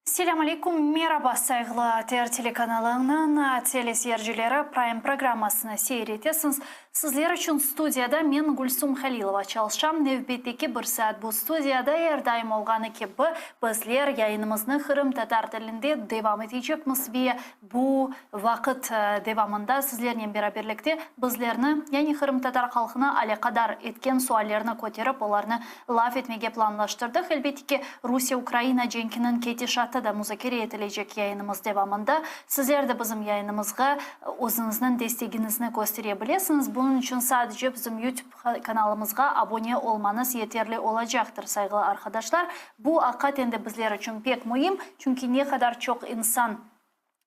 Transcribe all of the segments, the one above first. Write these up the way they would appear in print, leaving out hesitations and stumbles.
Selâm aleyküm, meraba, sayğılı ATR telekanalınıñ teleseyircileri, Prime programmasını seyir etesiñiz. Sizler içün studiyada men, Gülsum Halilova, çalışam. Nevbetteki bir saat bu studiyada er daim olğanı kibi bizler yayınımıznı qırımtatar tilinde devam etecekmiz ve Bu vaqıt devamında sizlernen beraberlikte bizlerni, yani qırımtatar halqını alâqadar etken suallerni köterip, olarnı laf etmege planlaştırdıq. Elbette ki, Rusiye-Ukraina cenkiniñ ketişatı da muzakere etilecek yayınımız devamında. Sizler de bizim yayınımızğa özüñizniñ destegiñizni köstere bilesiñiz. Bunıñ içün sadece bizim YouTube kanalımızğa abone olmañız yeterli olacaqtır, sayğılı arqadaşlar. Bu aqiqaten de bizler içün pek müim, çünki ne qadar çoq insan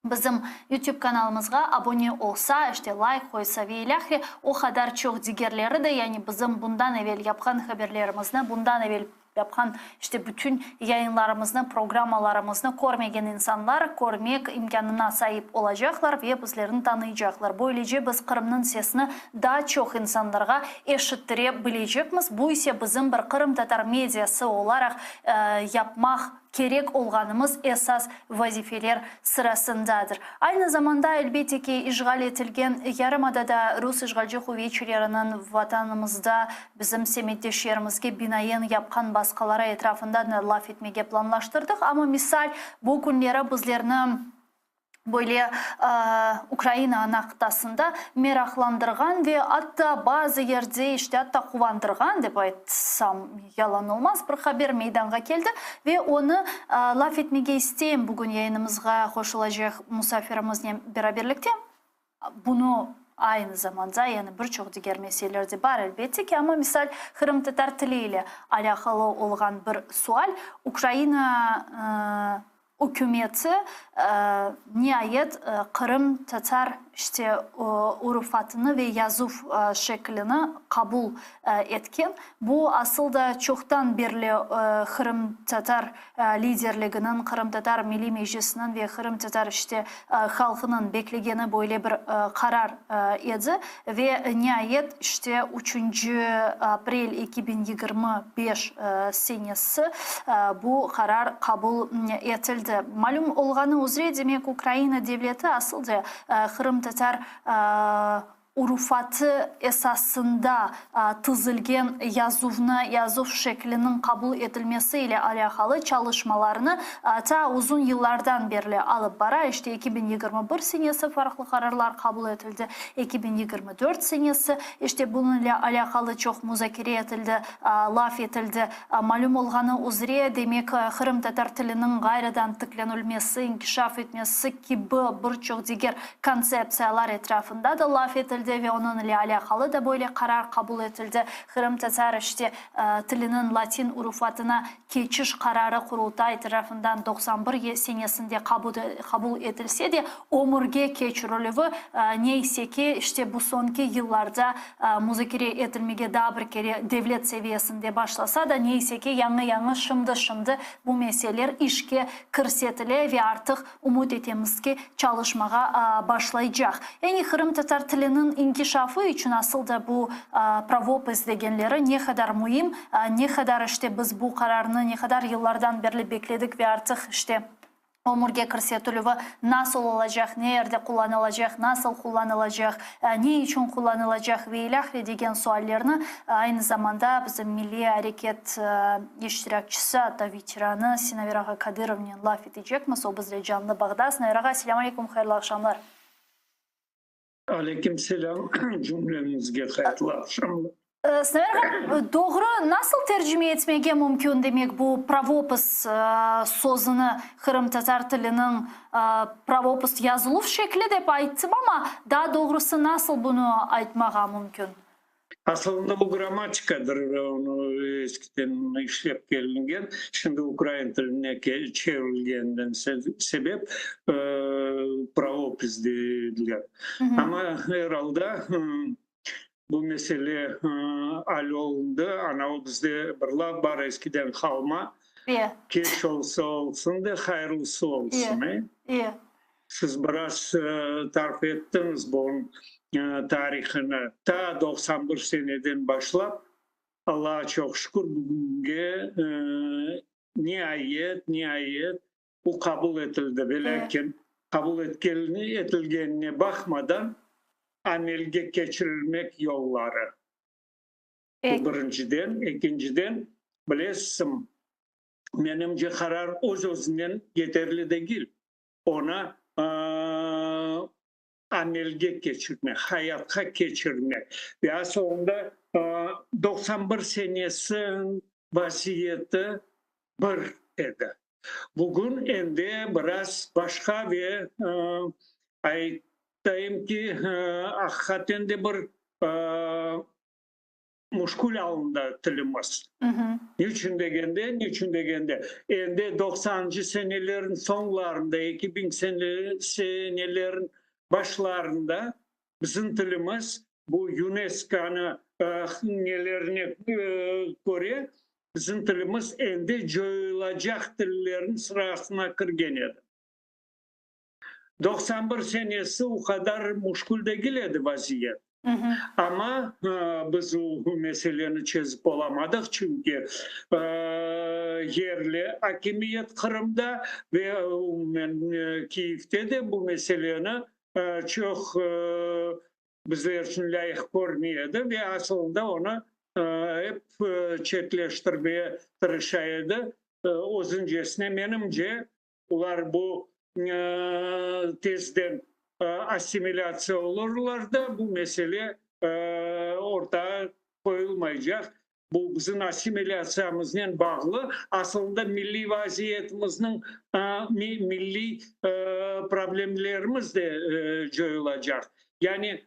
bizim YouTube kanalımızğa abone olsa, işte layk qoysa ve ilâhre, o qadar çoq digerleri de, yani bizim bundan evel yapqan haberlerimizni, bundan evel yapqan işte bütün yayınlarımıznı, programmalarımıznı körmegen insanlar körmek imkânına saip olacaqlar ve bizlerni tanıycaqlar. Böylece biz Qırımnıñ sesini daa çoq insanlarğa eşittire bilecekmiz. Bu ise bizim bir qırımtatar mediası olaraq yapmaq kerek olğanımız esas vazifeler sırasındadır. Aynı zamanda, elbette ki, işğal etilgen yarımadada rus işğalci quvetçileriniñ Vatanımızda bizim semetdeşlerimizge binaen yapqan basqıları etrafında da laf etmege planlaştırdıq. Amma, misal, bu künleri bizlerni Böyle Ukraina ana qıtasında meraqlandırğan ve atta bazı yerde işte atta quvandırğan, dep aytsam yalan olmaz, bir haber meydanğa keldi ve onı laf etmege isteyim bugün yayınımızğa qoşulacaq musafirimiznen beraberlikte. Bunı aynı zamanda, yani bir çoq diger meseleler de bar, elbette ki, amma misal qırımtatar tili ile alâqalı olğan bir sual, Ukraina ükümeti niayet qırımtatar işte urufatını ve yazuv şeklini qabul etken. Bu asıl da çoqtan berli qırımtatar liderliginiñ, Qırımtatar Milliy Meclisiniñ ve qırımtatar işte halqınıñ beklegeni böyle bir qarar edi. Ve niayet işte üçünci aprel 2025 senesi bu qarar qabul etildi. Malüm olğanı üzre, demek, Ukraina devleti asıl da qırımtatar urufatı esasında tizilgen yazuvnı, yazuv şekliniñ qabul etilmesi ile alâqalı çalışmalarnı ta uzun yıllardan berli alıp bara. İşte, 2021 senesi farqlı qararlar qabul etildi, 2024 senesi, işte, bunıñ ile alâqalı çoq muzakere etildi, laf etildi. Malüm olğanı üzre, demek, qırımtatar tiliniñ ğayrıdan tiklenilmesi, inkişaf etmesi kibi bir çoq diger Kontseptsiyalar etrafında da laf etildi ve onıñ ile alâqalı da böyle qarar qabul etildi. Qırımtatar işte tiliniñ latin urufatına keçiş qararı Qurultay tarafından 91 senesinde qabul etilse de, ömürge keçirilüvi neyse ki, işte bu soñki yıllarda muzakere etilmege daa bir kere devlet seviyesinde başlasa da, neyse ki, yañı-yañı şimdi-şimdi bu meseleler işke kirsetile ve artıq Ümüt etemiz ki, çalışmağa başlaycaq. Yani qırımtatar tiliniñ inkişafı içün asıl da bu pravopis degenleri ne qadar müim, ne qadar işte biz bu qararnı ne qadar yıllardan berli bekledik ve artıq işte ömürge kirsetilüvi nasıl olacaq, ne yerde qullanılacaq, nasıl qullanılacaq, ne içün qullanılacaq ve ilâhre degen suallerni aynı zamanda bizim milliy areket iştirakçisi, atta veteranı Sinaver ağa Kadırovnen laf etecekmiz. O bizle canlı bağda. Sinaver ağa, selâm aleyküm, hayırlı aqşamlar. Aleyküm selâm, cümleñizge hayırlı aqşamlar. Sinaver ağa, doğru nasıl tercime etmege mümkün, demek, bu pravopis sözüni qırımtatar tiliniñ pravopis yazıluv şekli dep ayttım, amma daa doğrusı nasıl bunı aytmağa mümkün? Asılında bu grammatikadır, onı eskiden işlep kelingen, şimdi ukrain tiline çevirilgeninden sebep pravopis dediler. Amma er alda bu mesele al olundı. Ana o bizde bir laf bar eskiden qalma, keç olsa olsun de, hayırlısı olsun. E. Siz biraz tarif ettiñiz bunıñ tarihını. Ta 91 seneden başlap, Allağa çoq şükür, bugünge niayet, niayet bu qabul etildi. Velâkin qabul etilgenine baqmadan, amelge keçirilmek yolları. Bu birinciden. Ekinciden, bilesiñ, menimce, qarar öz-özünen yeterli degil. Onı amelge keçirmek, hayatqa keçirmek. Ve asılında 91 senesiniñ vaziyeti bir edi. Bugün endi biraz başqa ve aytayım ki, aqiqaten de bir muşkül alında tilimiz. Niçün degende, niçün degende, endi doqsanıncı senelerin soñlarında, 2000 senelerin başlarında bizim tilimiz bu YUNESKOnı nelerine köre bizim tilimiz endi coyulacaq tillerin sırasına kirgen edi. 91 senesi o qadar muşkül degil edi vaziyet. Amma biz o meseleni çezip olamadıq, çünki yerli akimiyet Qırımda ve umumen Kiyevde de bu meseleni çoq bizler içün lâyıq körmey edi ve asılında onı ep çetleştirmege tırışa edi. Özüncesine, menimce, Olar bu tezden assimilâtsiya olurlar da, bu mesele ortağa qoyulmaycaq. Bu bizim assimilâtsiyamıznen bağlı, asılında milliy vaziyetimizniñ, milliy problemlerimiz de coyulacaq. Yani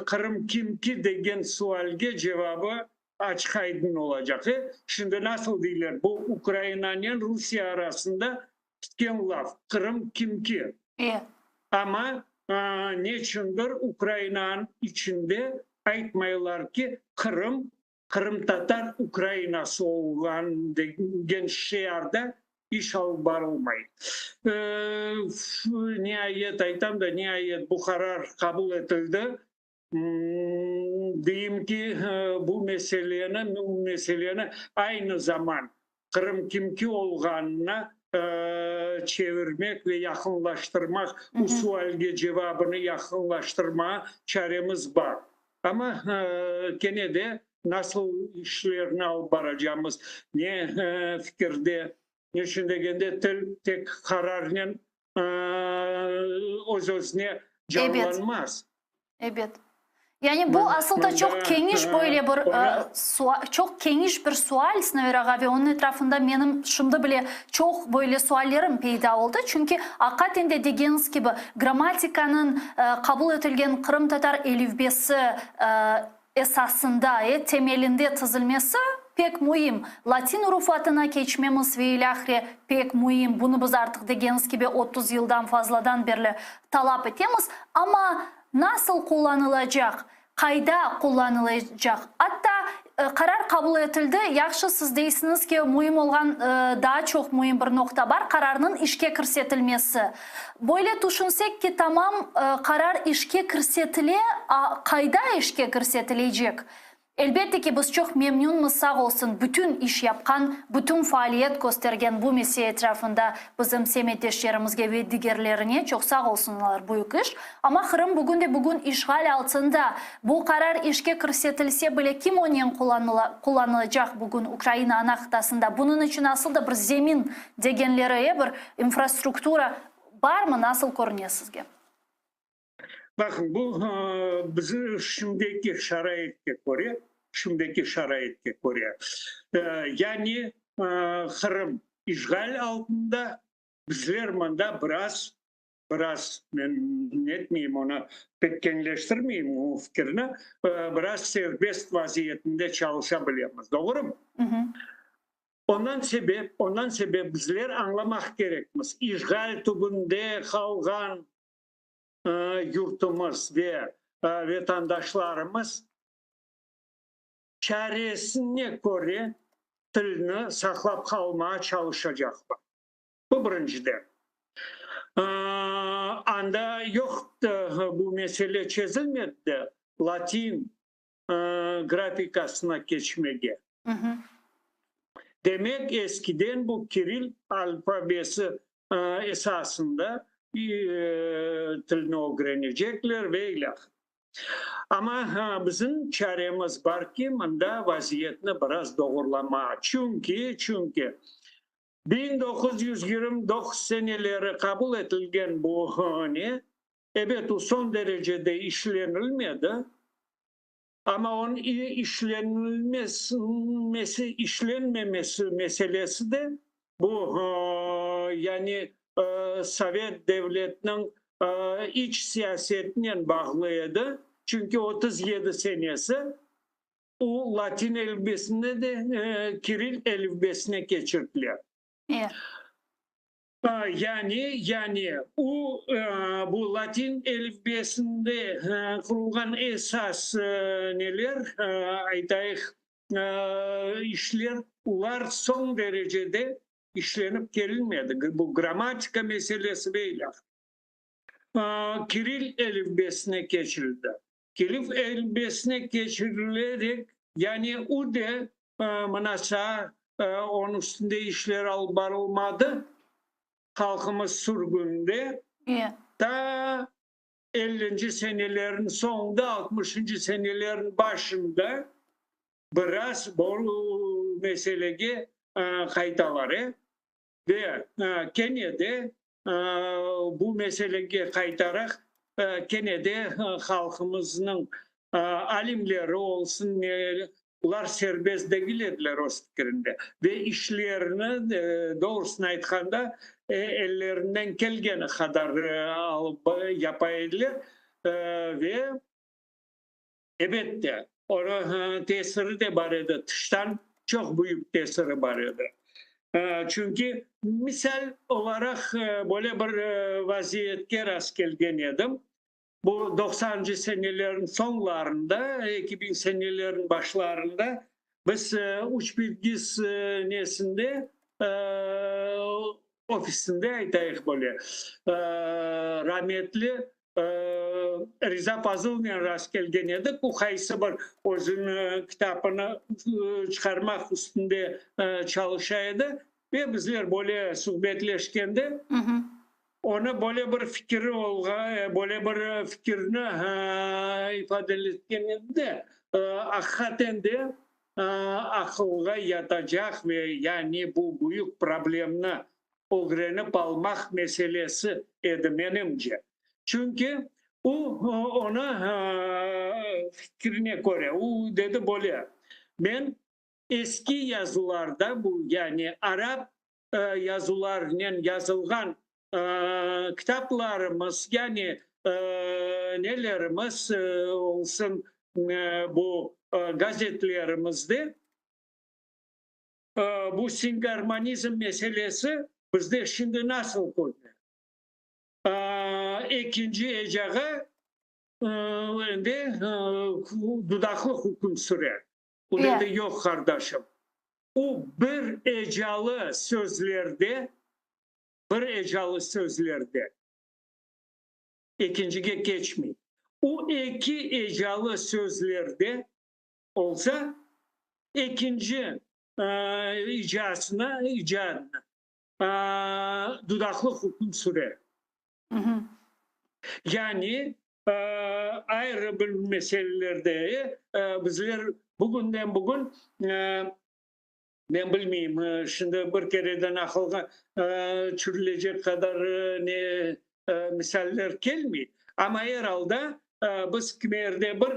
Qırım kimki degen sualge cevabı açıq-aydın olacaq. E, şimdi nasıl deyler, bu Ukrainanen Rusiye arasında pitken laf, Qırım kimki? E. Amma neçündir Ukrainanıñ içinde aytmaylar ki, Qırım qırımtatar Ukrainası olğan degen şiarda iş alıp barılmay. E, niayet, aytam da, niayet bu qarar qabul etildi. Deyim ki, bu meseleni, bu meseleni aynı zaman Qırım kimki olğanına çevirmek ve yaqınlaştırmaq, bu sualge cevabını yaqınlaştırmağa çaremiz bar. Amma kene de nasıl işlerni alıp baracağımız, ne fikirde, ne içün degende til tek qararnen öz-özüne canlanmaz. Ebet. Yani bu asıl da çoq keniş böyle bir çoq keniş bir sual, Sinaver ağa, ve onıñ etrafında menim şimdi bile çoq böyle suallerim peyda oldı. Çünki aqaten de degeniñiz kibi, grammatikanıñ qabul etilgen qırımtatar elifbesi esasında, temelinde tizilmesi pek müim. Latin urufatına keçmemiz ve ilâhre pek müim. Bunı biz artıq, degeniñiz kibi, 30 yıldan fazladan berli talap etemiz. Amma nasıl qullanılacaq, qayda qullanılacaq? Atta qarar qabul etildi, yahşı, siz deysiñiz ki, müim olğan daa çoq müim bir noqta bar, qararnıñ işke kirsetilmesi. Böyle tüşünsek ki, tamam, qarar işke kirsetile, a qayda işke kirsetilecek? Elbette ki, biz çoq memnünmiz, sağ olsun, bütün iş yapqan, bütün faaliyet köstergen bu mesele etrafında bizim semetdeşlerimizge ve digerlerine çoq sağ olsunlar, büyük iş. Amma Qırım bugün de bugün işğal altında. Bu qarar işke kirsetilse bile, kim onen qullanılacaq bugün Ukraina ana qıtasında? Bunıñ içün asıl da bir zemin degenleri, e, bir infrastruktura barmı, nasıl körüne sizge? Baqıñ, bu bizim şimdiki şaraitke köre, şimdiki şaraitke köre, yani Qırım işğal altında, bizler mında biraz, biraz, men netmeyim onı, pek keñleştirmeyim o fikirni, biraz serbest vaziyetinde çalışa bilemiz, doğrumı? Ondan sebep, ondan sebep bizler añlamaq kerekmiz, işğal tübünde qalğan yurtumız ve vetandaşlarımız çaresine köre tilni saqlap qalmağa çalışacaqlar. Bu birinciden. Anda yoq bu mesele çezilmedi de, latin grafikasına keçmege. Demek, eskiden bu kiril alfabesi esasında tilni ögrenecekler ve ilâhre. Amma bizim çaremiz bar ki, mında vaziyetni biraz doğurlamağa. Çünki, çünki 1929 seneleri qabul etilgen bu ne, ebet, o soñ derecede işlenilmedi, amma onıñ işlenilmesi, işlenmemesi meselesi de bu, yani sovet devletiniñ iç siyasetinen bağlı edi, çünki 37 senesi o latin elifbesini de kiril elifbesine keçirdiler. Yani, yani o bu latin elifbesinde qurulğan esas neler, aytayıq, işler, olar soñ derecede işlenip kelinmedi, bu grammatika meselesi ve ilâhre. Kiril elifbesine keçirildi. Kiril elifbesine keçirilerek, yani o de mına saa onıñ üstünde işler alıp barılmadı, halqımız sürgünde, ta ellinci senelerniñ soñunda, altmışıncı senelerniñ başında biraz bu meselege qaytalar, e. Ve kene de bu meselege qaytaraq, kene de halqımıznıñ alimleri olsun, olar serbest degil ediler öz fikirinde ve işlerini, doğrusını aytqanda, ellerinden kelgeni qadar alıp yapa ediler ve, Ebette, onıñ tesiri de bar edi, tıştan çoq büyük tesiri bar edi. Çünki, misal olaraq, böyle bir vaziyetke rastkelgen edim, bu doqsanıncı senelerniñ soñlarında, 2000 senelerniñ başlarında biz Uçbilgiz nesinde, ofisinde, aytayıq böyle, rametli Riza Fazılnen rast kelgen edik. O qaysı bir özüniñ kitabını çıqarmaq üstünde çalışa edi. Ve bizler böyle suhbetleşkende, onı böyle bir fikiri olğan, böyle bir fikirni ifadeletken edi de, aqiqaten de aqılğa yatacaq ve yani bu büyük problemni ögrenip almaq meselesi edi, menimce. Çünki o, onı fikrine köre, o dedi böyle, Men eski yazılarda, bu yani arap yazılarınen yazılğan kitaplarımız, yani nelerimiz olsun, bu gazetlerimizde, Bu singarmonizm meselesi bizde şimdi nasıl körüne? Ekinci ecağa endi dudaqlıq üküm süre. O dedi, yoq, qardaşım, o bir ecalı sözlerde, bir ecalı sözlerde ekincige keçmey. O eki ecalı sözlerde olsa, ekinci icasına, icadına dudaqlıq üküm sürer. Yani, ayrı bir meselelerde bizler bugünden bugün, men bilmeyim, şimdi bir kereden aqılğa çürülecek qadar ne misaller kelmey, amma er alda biz kimerde bir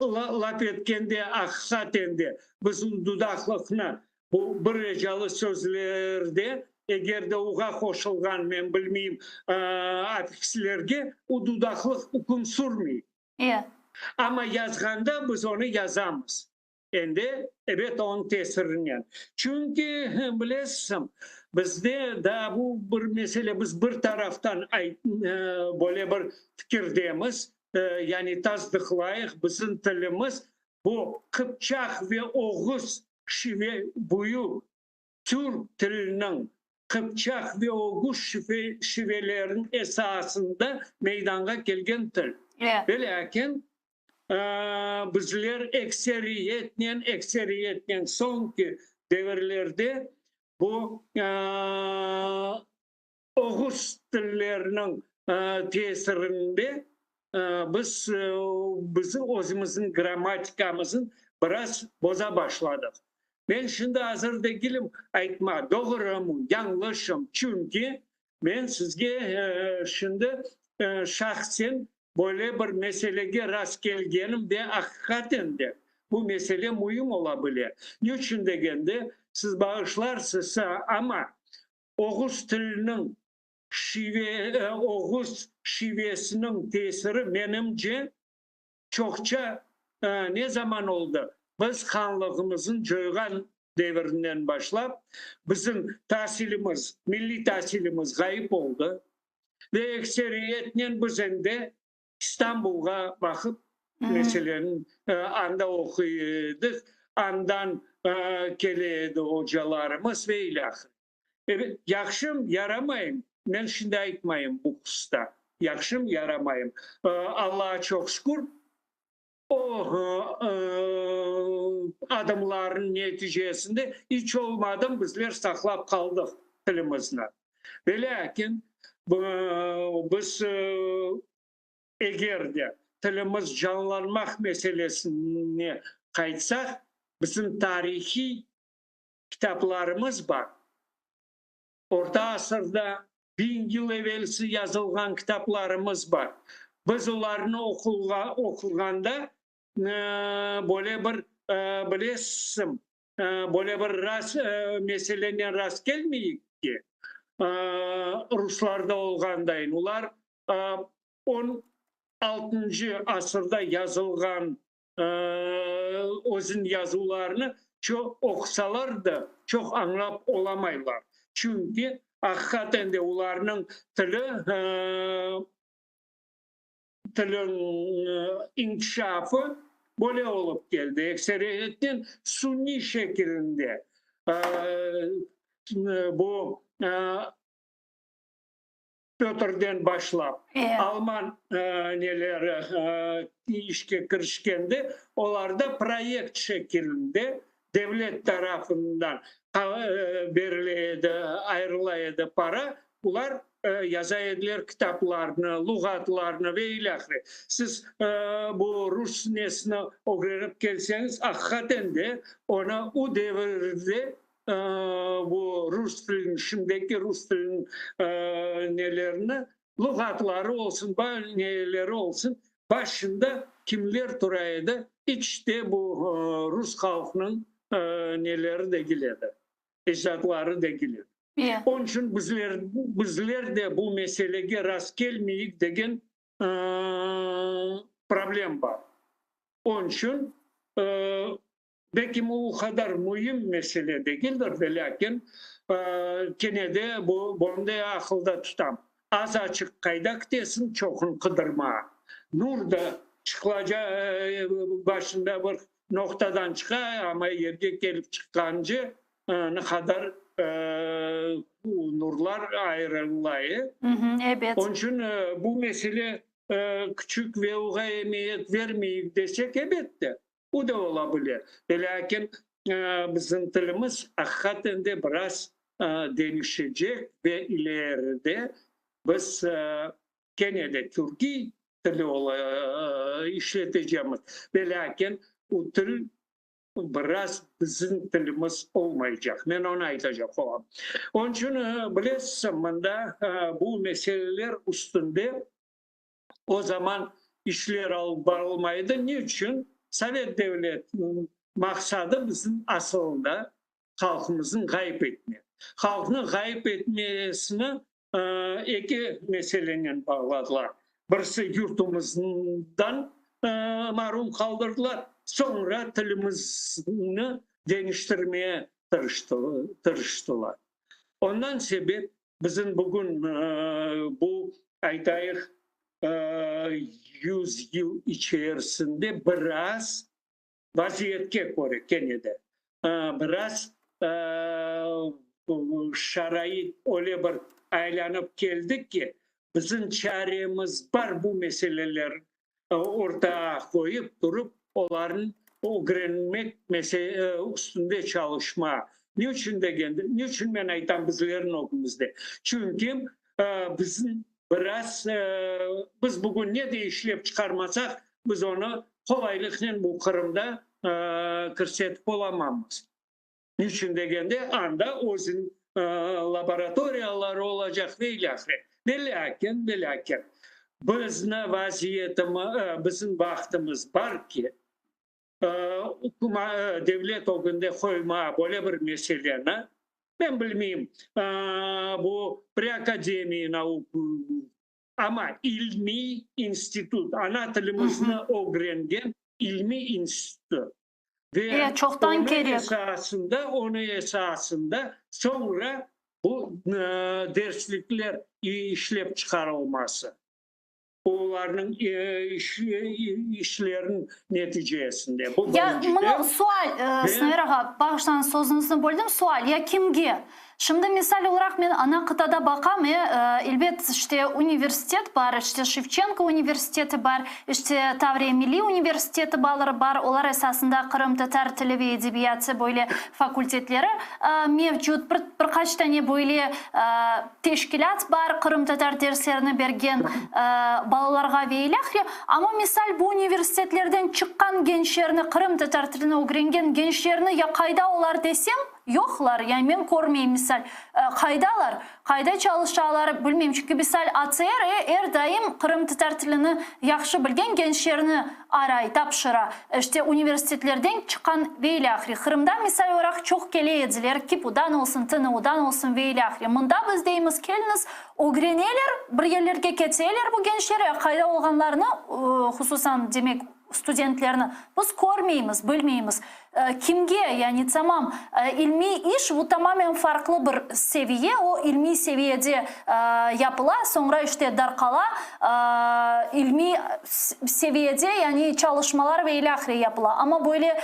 laf etkende, aqiqaten de, biz dudaqlıqnı bu bir ecalı sözlerde, eger de uğa qoşulğan, men bilmeyim, affikslerge u dudaqlıq üküm sürmey. Amma yazğanda biz onı yazamız. Endi, ebet, onıñ tesirinen. Çünki, bilesiñ, bizde daa bu bir mesele, biz bir taraftan böyle bir fikirdemiz, yani tasdıqlayıq, bizim tilimiz bu qıpçaq ve oğuz şive büyük türk tiliniñ. qıpçaq ve oguz şiveleriniñ esasında meydanğa kelgen til. Velâkin, bizler ekseriyetnen, ekseriyetnen soñki devirlerde bu oğuz tilleriniñ tesirinde biz biz özümizniñ grammatikamıznı biraz boza başladıq. Men şimdi azır degilim aytma, doğrumı, yañlışım, çünki men sizge şimdi şahsen böyle bir meselege rastkelgenim ve aqiqaten de bu mesele müim ola bile. Ne içün degende, siz bağışlarsız, amma oğuz tiliniñ şive, oğuz şivesiniñ tesiri menimce çoqça ne zaman oldı? Biz hanlığımıznı coyğan devirinden başlap, bizim tasilimiz, milliy tasilimiz ğayıp oldı ve ekseriyetnen biz endi İstanbulğa baqıp, meselen, anda oquy edik, andan kele edi ocalarımız ve ilâhre. Ebet, yahşım, yaramayım, men şimdi aytmayım bu hususta, yahşım, yaramayım. Allağa çoq şükür, o adımlarnıñ neticesinde iç olmadım bizler saqlap qaldıq tilimizni. Velâkin, biz eger de tilimiz canlanmaq meselesine qaytsaq, bizim tarihiy kitaplarımız bar. Orta asırda, biñ yıl evelsi yazılğan kitaplarımız bar. Biz olarnı oquğanda böyle bir, bilesiñ, böyle bir rast meselenen rast kelmeyik ki, ruslarda olğandayın. Olar on altıncı asırda yazılğan özüniñ yazuvlarını çoq oqusalar da, çoq añlap olamaylar. Çünki aqiqaten de olarnıñ tili, tiliniñ inkişafı böyle olıp keldi, ekseriyetten suniy şekilinde. Bu Pötrden başlap, alman neleri işke kirişkende, olarda proyekt şekilinde devlet tarafından berile edi, ayırıla edi para, olar yaza ediler kitaplarnı, luğatlarnı ve ilâhre. Siz bu rus nesini ögrenip kelseñiz, aqiqaten de onı o devirde bu rus tiliniñ, şimdiki rus tiliniñ nelerini, luğatları olsun, neleri olsun, başında kimler tura edi, iç de bu rus halqınıñ neleri degil edi, ecdatları degil edi. Onıñ içün bizler, bizler de bu meselege rastkelmeyik degen problem bar. Onıñ içün Belki bu o qadar müim mesele degildir, velâkin kene de bu, bunı da aqılda tutam. Azaçıq qayda kitesiñ, çoqun qıdırma. Nur da çıqılaca başında bir noqtadan çıqa, amma yerge kelip çıqqance ne qadar nurlar ayırıla, e? Ebet. Onıñ içün bu mesele küçük ve oğa emiyet vermeyik desek, ebette, Bu da ola bile. Velâkin bizim tilimiz aqiqaten de biraz deñişecek ve ileride biz kene de türkiy tili işletecemiz. Velâkin o til biraz bizim tilimiz olmaycaq. Men onı aytacaq olam. Onıñ içün, bilesiz, mında bu meseleler üstünde O zaman işler alıp barılmaydı. Ne içün? Sovet devletiniñ maqsadı bizim asılında halqımıznı ğayıp etmek. Halqnıñ ğayıp etmesini eki meselenen bağladılar. Birisi yurtumızdan marum qaldırdılar, soñra tilimizni deñiştirmeye tırıştılar. Ondan sebep Bizim bugün bu, aytayıq, yüz yıl içerisinde biraz vaziyetke köre kene de biraz. Şarait öyle bir aylanıp keldi ki, bizim çaremiz bar bu meseleler ortağa qoyıp turıp, olarnı ögrenmek üstünde çalışma. Ne içün degende, ne içün men aytam bizlerniñ ögümizde? Çünki bizim biraz, biz bugün ne de işlep çıqarmasaq, biz onı qolaylıqnen bu Qırımda kirsetip olamamız. Niçün degende, anda özüniñ laboratoriyaları olacaq ve ilâhre. Ve lâkin, ve lâkin, bizni vaziyetimiz, bizim vaqtımız bar ki, devlet ögünde qoyma böyle bir meseleni, men bilmeyim, bu pri akademiyi nauk, amma ilmiy institut, ana tilimizni ögrengen ilmiy institut. Ve çoqtan onıñ kerek. esasında, onıñ esasında soñra bu derslikler işlep çıqarılması, olarnıñ işleriniñ neticesinde. Bu Ya birinciden. mına sual, Ve Sinaver ağa, bağışlañız, sözüñizni böldim, sual, ya kimge? Şimdi misal olaraq men ana qıtada baqam, e, elbet, işte, universitet bar, işte, Şevçenko universiteti bar, işte, Tavriya milliy universiteti bar, olar esasında qırımtatar tili ve edebiyatı böyle fakultetleri mevcut, bir, bir qaç tane böyle teşkilât bar qırımtatar derslerini bergen balalarğa ve ilâhre. Amma misal bu universitetlerden çıqqan gençlerni, qırımtatar tilini ögrengen gençlerni ya qayda olar desem, Yoqlar, yani men körmeyim, misal, qaydalar, qayda çalışalar, bilmeyim, çünki, misal, ATR er daim qırımtatar tilini yahşı bilgen gençlerni aray, tapşıra, işte, universitetlerden çıqqan ve ilâhre. Qırımda, misal olaraq, çoq kele ediler, KİPUdan olsun, TNUdan olsun ve ilâhre. Mında biz deymiz, keliñiz, ögreneler, bir yerlerge keteler bu gençler, ya qayda olğanlarını, hususan, demek, Studentlerni biz körmeymiz, bilmeymiz. Kimge, yani tamam, ilmiy iş, bu tamamen farqlı bir seviye, o ilmiy seviyede yapıla, soñra işte darqala, ilmiy seviyede, yani çalışmalar ve ilâhre yapıla. Amma böyle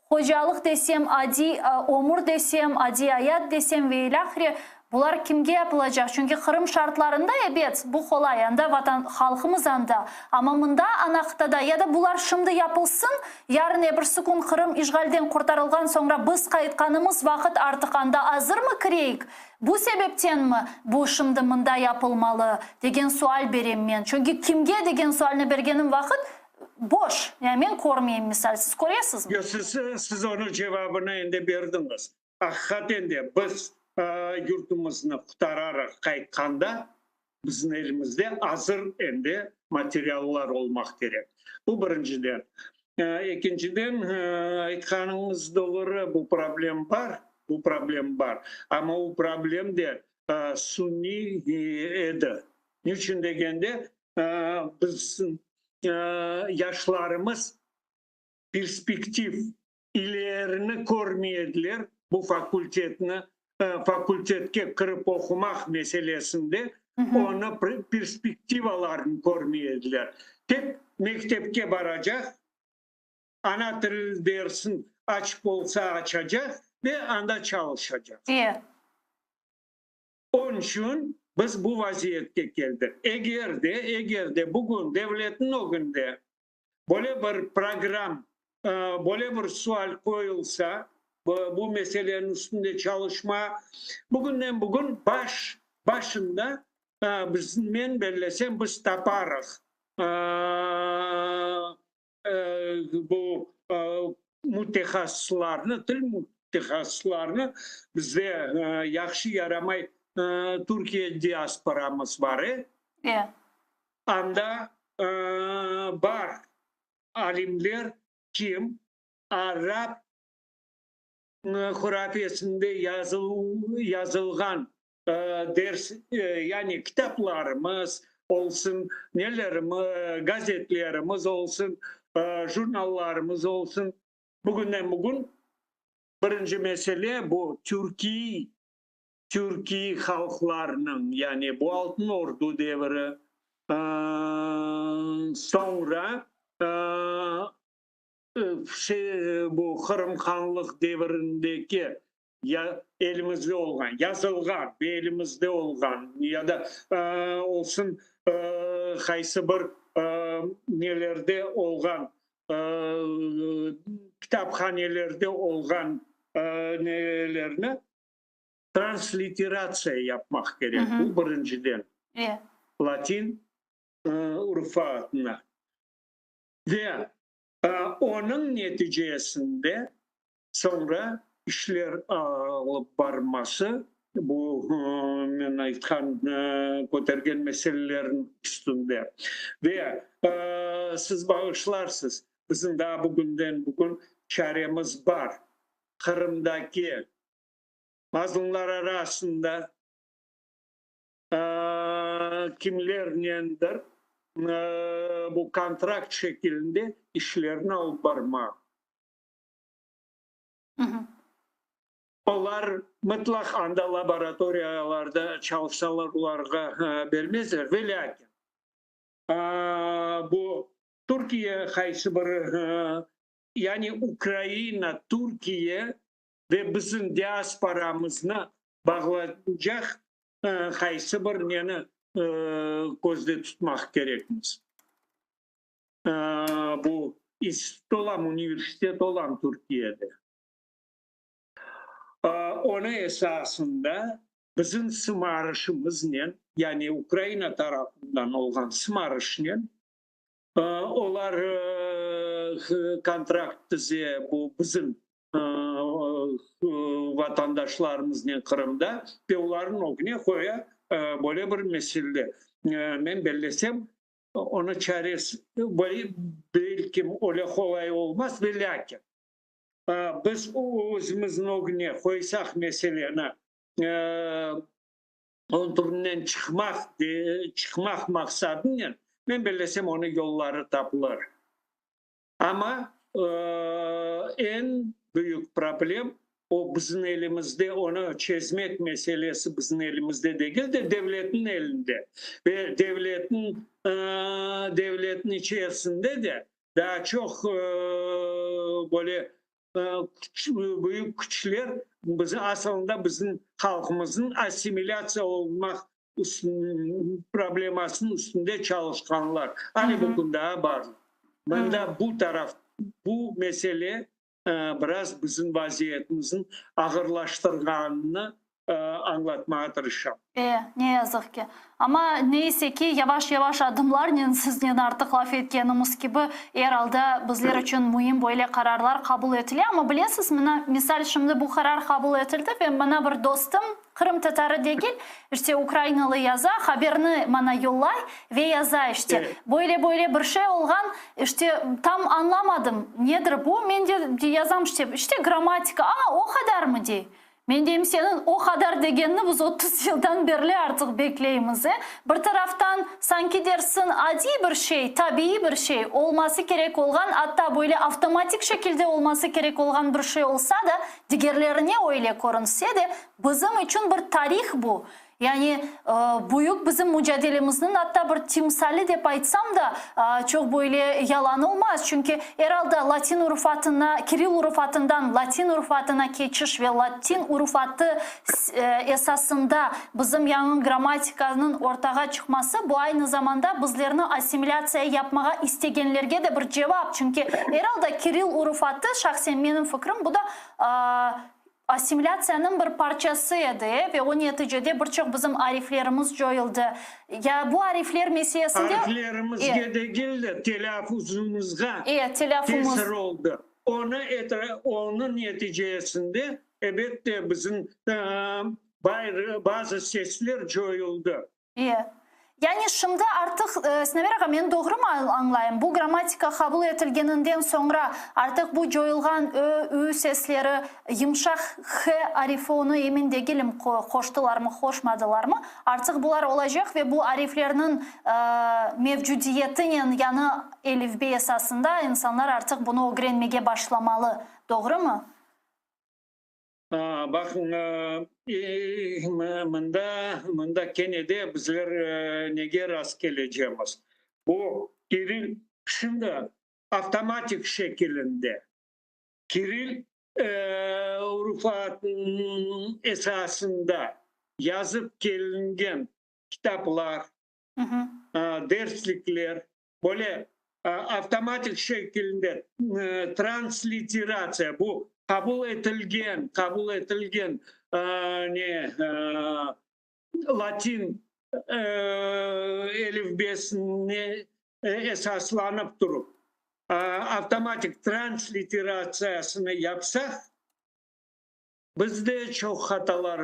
Hocalıq desem, adiy ömür desem, adiy ayat desem ve ilâhre, bular kimge yapılacaq? Çünki Qırım şartlarında, ebet, bu qolay, anda vatan, halqımız anda. Amma mında, ana qıtada, ya da bular şimdi yapılsın, yarın ebirsi kün Qırım işğalden qurtarılğan soñra biz qaytqanımız vaqıt artıq anda azırmı kireyik? Bu sebeptenmi bu şimdi mında yapılmalı? degen sual berem men. Çünki kimge degen sualni bergenim vaqıt, Boş. Yani men körmeyim, misal. Siz köresizmi? Yoq, siz, siz onıñ cevabını endi berdiñiz. Aqiqaten de, biz yurtumıznı qutararaq qaytqanda, bizim elimizde azır endi materiallar olmaq kerek. Bu birinciden. Ekinciden, aytqanıñız doğru, bu problem bar, bu problem bar. Amma o problem de suniy edi. Niçün degende, Biz yaşlarımız perspektiv, ilerini körmey ediler, bu fakultetni, fakultetke kirip oqumaq meselesinde onı perspektivalarını körmey ediler. Tek mektepke baracaq, ana til dersin açıp olsa açacaq ve anda çalışacaq. Onıñ içün biz bu vaziyetke keldik. Eger de, eger de bugün devletniñ ögünde böyle bir program, böyle bir sual qoyulsa, bu meseleniñ üstünde çalışma, bugünden bugün baş, başında biz, men bellesem, biz taparıq bu mütehassıslarnı, til mütehassıslarnı bizde yahşı yaramay Türkiye diasporamız bar, e? Anda bar alimler, kim arap hurafesinde yazılğan ders, yani kitaplarımız olsun, nelerimiz, gazetlerimiz olsun, jurnallarımız olsun. Bugünden bugün birinci mesele bu türkiy, türkiy halqlarnıñ, yani bu Altın Ordu devri, soñra bu Qırım Hanlıq devrindeki. Ya elimizde olğan, yazılğan ve elimizde olğan, ya da olsun qaysı bir nelerde olğan, kitaphanelerde olğan nelerni transliteratsiya yapmaq kerek, bu birinciden, latin urufatına. Ve onıñ neticesinde Soñra işler alıp barması, bu men aytqan, kötergen meselelerniñ üstünde. Ve siz bağışlarsız, bizim daa bugünden bugün çaremiz bar, Qırımdaki mazlumlar arasında kimlernendir bu kontrakt şekilinde işlerni alıp barmaq. Olar mıtlaq anda laboratoriyalarda çalışsalar, olarğa bermezler. Ve lâkin bu Türkiye qaysı bir, yani Ukraina, Türkiye ve bizim diasporamıznı bağlaycaq qaysı bir neni közde tutmaq kerekmiz. Bu institut olam, universitet olam Türkiyede. Onı esasında bizim sımarışımıznen, yani Ukraina tarafından olğan sımarışnen, olar kontrakt tize bu bizim vatandaşlarımıznen Qırımda ve olarnıñ ögüne qoya böyle bir mesele. Men bellesem, Onı çaresi, belkim, öyle qolay olmaz, velâkin biz özümizniñ ögüne qoysaq meseleni, konturinden çıqmaq, çıqmaq maqsadınen, men bellesem, onıñ yolları tapılır. Amma eñ büyük problem, o bizim elimizde, onı çezmek meselesi bizim elimizde degil de, devletniñ elinde. Ve devletniñ, devletniñ içerisinde de daa çoq böyle büyük küçler bizi, asılında bizim halqımıznıñ assimilâtsiya olmaq problemasınıñ üstünde çalışqanlar ale bugün daa bar. Mında bu taraf, bu mesele biraz bizim vaziyetimizni ağırlaştırğanını añlatmağa tırışam. E, ne yazıq ki. Amma neyse ki, yavaş-yavaş adımlarnen siznen artıq laf etkenimiz kibi, er alda bizler içün müim böyle qararlar qabul etile. Amma bilesiz, mına, misal, şimdi bu qarar qabul etildi ve mına bir dostum, Qırımtatarı degil, işte ukrainalı yaza, haberni mana yollay ve yaza işte, böyle-böyle bir şey olğan, işte tam añlamadım, nedir bu, men de yazam işte, işte grammatika, a, o qadarmı dey. Men deyim, seniñ o qadar degenini biz 30 yıldan berli artıq bekleymiz, e. Bir taraftan, sanki dersiñ, adiy bir şey, tabiiy bir şey, olması kerek olğan, atta böyle avtomatik şekilde olması kerek olğan bir şey olsa da, Digerlerine öyle körünse de, bizim içün bir tarih bu. Yani, büyük bizim mücadelemizniñ atta bir timsali dep aytsam da, çoq böyle yalan olmaz. Çünki, er alda, latin urufatına, kiril urufatından latin urufatına keçiş ve latin urufatı esasında bizim yañı grammatikanıñ ortağa çıqması, bu aynı zamanda bizlerni assimilâtsiya yapmağa istegenlerge de bir cevap. Çünki, er alda, kiril urufatı, şahsen menim fikrim, bu da assimilâtsiyanıñ bir parçası edi, ve o neticede bir çoq bizim ariflerimiz coyuldı. Ya bu arifler meselesinde. Ariflerimizge degil de, telâfuzımızğa tesir oldı. Onı, onıñ neticesinde, ebette, bizim bazı sesler coyuldı. E. Yani şimdi artıq, Sinaver ağa, men doğrumı añlayım, bu grammatika qabul etilgeninden soñra artıq bu coyulğan ö, ü sesleri, yımşaq h arifi, onı emin degilim, qoştılarmı, qoşmadılarmı, artıq bular olacaq ve bu ariflerniñ mevcudiyetinen yañı elifbe esasında insanlar artıq bunı ögrenmege başlamalı, doğrumı? Baqıñ, mında, mında kene de bizler nege rast kelecemiz? Bu kiril şimdi avtomatik şekilinde kiril. Urufatınıñ esasında yazıp kelingen kitaplar, derslikler böyle avtomatik şekilde transliteratsiya, bu qabul etilgen, qabul etilgen ne, latin elifbesine esaslanıp turıp, avtomatik transliteratsiyasını yapsaq, biz de çoq hatalar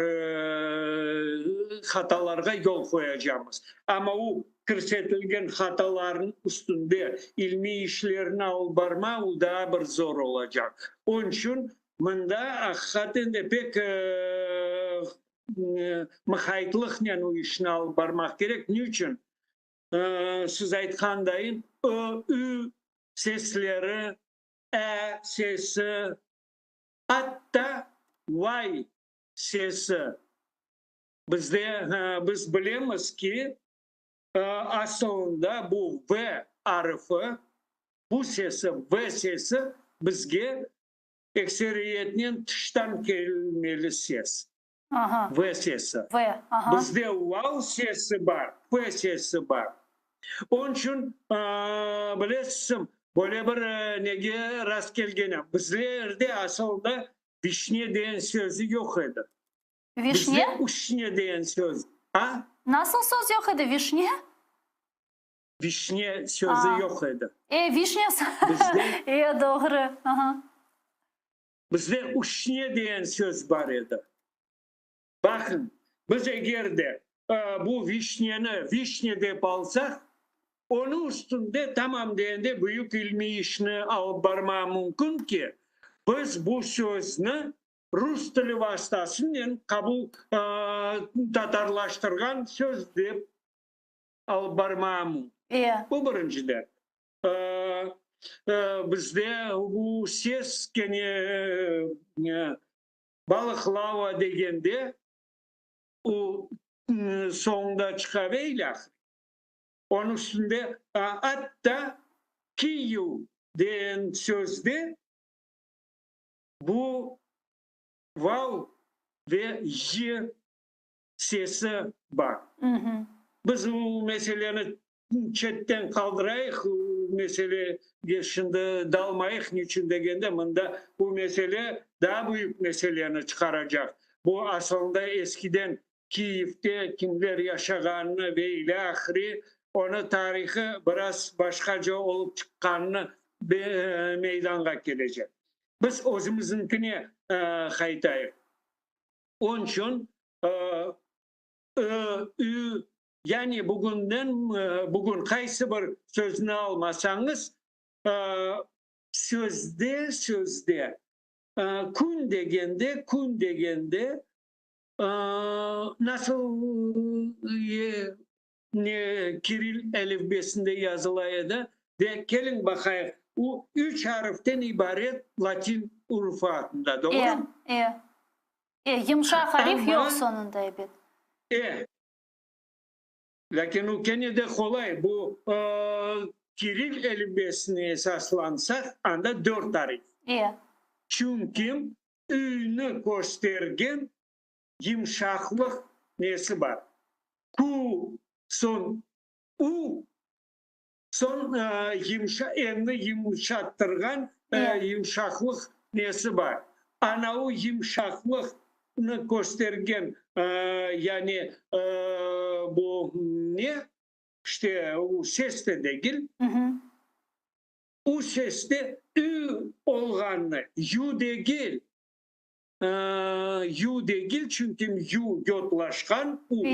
hatalarğa yol qoyacamız. Amma o kirsetilgen hatalarnıñ üstünde ilmiy işlerni alıp barma, o daa bir zor olacaq. Onıñ içün mında aqiqaten de pek mıqaytlıqnen o işni alıp barmaq kerek. Ne içün? Siz aytqandayın, ö, ü sesleri, ä sesi, atta vay sesi. Bizde, biz bilemiz ki, asılında bu v arfı, bu sesi, v sesi bizge ekseriyetnen tıştan kelmeli ses. V sesi. Bizde vav sesi bar, p sesi bar. Onıñ içün, bilesiñ, böyle bir nege rastkelgenim. Bizlerde asılında vişne degen sözü yoq edi. Vişne? Bizde uşne degen söz. A? Nasıl söz yoq edi, vişne? Vişne sözü yoq edi. E, vişne, Bizde. E, doğru. Aha. Bizde uşne degen söz bar edi. Baqıñ, biz eger de bu vişneni vişne dep alsaq, onıñ üstünde tamam degende büyük ilmiy işni alıp barmağa mümkün ki, biz bu sözni rus tili vastasınen qabul tatarlaştırğan söz dep alıp barmağa mümkün. Bu birinciden. Bizde bu ses kene Balıqlava degende o soñunda çıqa ve ilâhre. Onıñ üstünde atta Kiyev degen sözde bu vav ve y sesi bar. Biz bu meseleni çetten qaldırayıq, meselege şimdi dalmayıq, niçün degende, mında bu mesele daa büyük meseleni çıqaracaq. Bu asılında eskiden Kiyevde kimler yaşağanını ve ilâhre, onı tarihı biraz başqaca olıp çıqqanını meydanğa kelecek. Biz özümizniñkine qaytayıq. Onıñ içün ı, ü, yani bugünden bugün qaysı bir sözni almasañız, sözde, sözde, kün degende, kün degende, nasıl ne kiril elifbesinde yazıla edi, ve keliñ baqayıq, o üç ariften ibaret latin urufatında, doğrumı? E, e. E, yımşaq arif yoq soñunda, ebet. E. Lâkin o kene de qolay, bu kiril elifbesine esaslansaq, anda dört arif. E. Çünki üni köstergen yımşaqlıq nesi bar. Ku, soñ u, soñ yımşa, enni yımşattırğan yımşaqlıq nesi bar. Ana u yımşaqlıqnı köstergen, yani bu ne, işte u ses de degil, u seste ü olğanını, yu degil, Yu degil, çünki yu yotlaşqan u,